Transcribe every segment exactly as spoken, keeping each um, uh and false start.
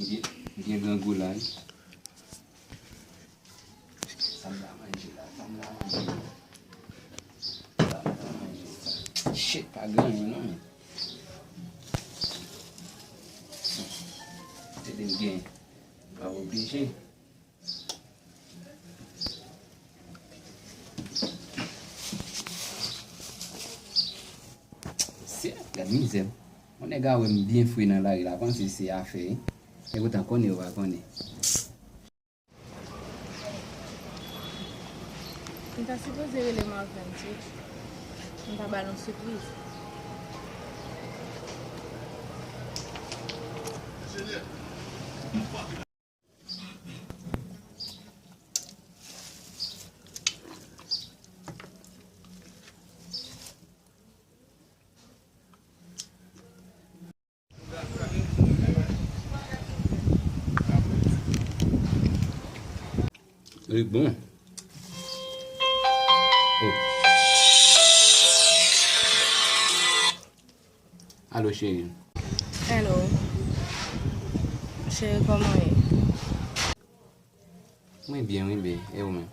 Gen, gen grangou la wi. Sa m ta manje la, sa m ta manje la. Sa m ta manje la. Shit, pa gen anyen non men. Tande m gen. Pa oblije. Se, gad mizè. Yon nèg a wè m byen fre nan lari la, panse se afè, e poutan konnen yo pa konnen. M ta sipoze rele Marvens wi. M ta ba l yon sipriz. Li bon. Oh. Alo, cheri. Hello. Cheri, kòman w ye? Mwen byen, wi, be. E ou menm?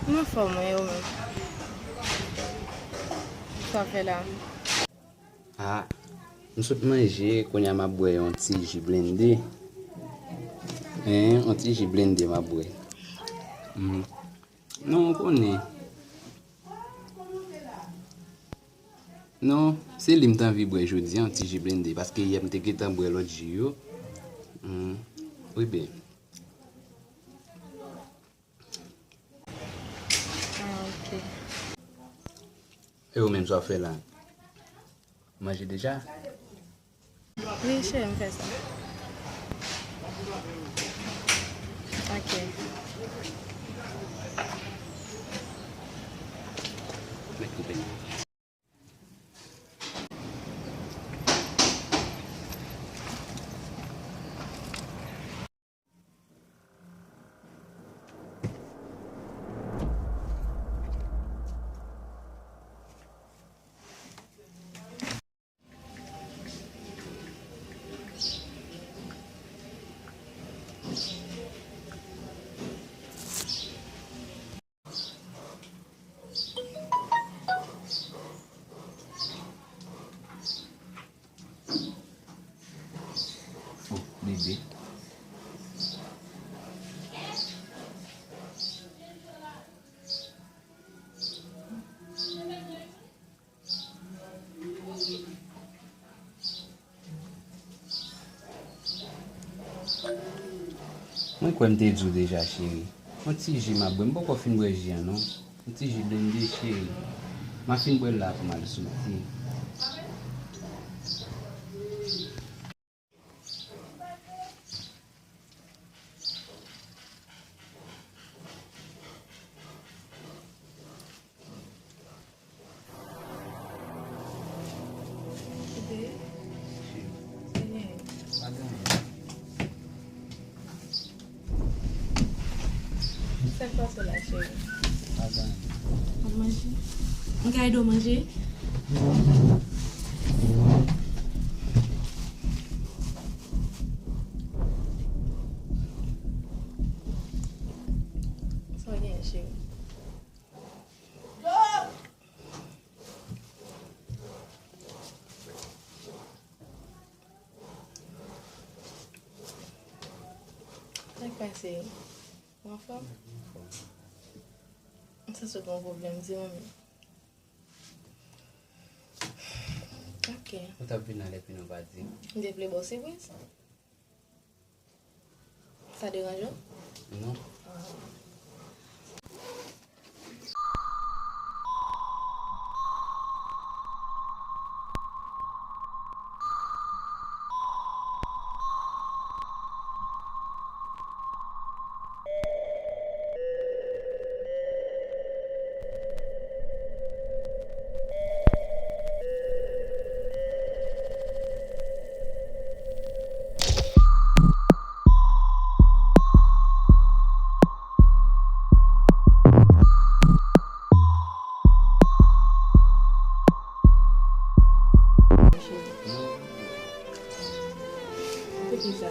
M anfòm, wi, e ou menm? Sa w fè la? Ah, m sot manje, kounye a m ap bwè yon ti ji blende. Hein, yon ti ji blende m ap bwè. Mhm. Non, ou konnen. Non, se li m t anvi bwè jodi a, yon ti ji blende, paske yè m te gentan bwè lòt ji yo. Hmm. Wi, ben. Ah, ok. E ou menm, sa w fè la? Manje deja? Wi, cheri, m fè sa. Ok. Mèt koupe. Oh, bebe. Mwen kwè m te di w deja, cheri. Yon ti ji m ap bwè. M poko fin bwè ji an, non. Yon ti ji blende, cheri. M ap fin bwè l la pou m al soti. Kite. Senyè. Pa gen anyen. Sa k pase la, cheri? Pa gen anyen. W ap manje? M ka ede w manje? Sa w genyen, cheri? Sa k pase? Ou anfòm? Anfòm. M santi w gen yon pwoblèm, di mwen menm. Ok. Ou t ap vin nan lè fini, ou pa di m. M te vle ba w sipriz. Sa deranje w? Non. Ah. Kisa?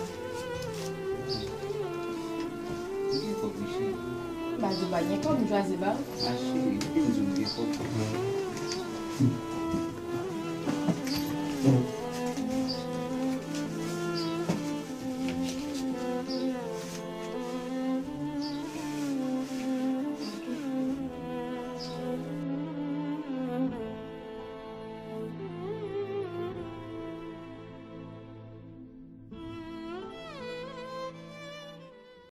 M gen kòb, wi, cheri. M pa di w pa gen kòb, m chwazi ba w. A, cheri, m te di w m gen kòb.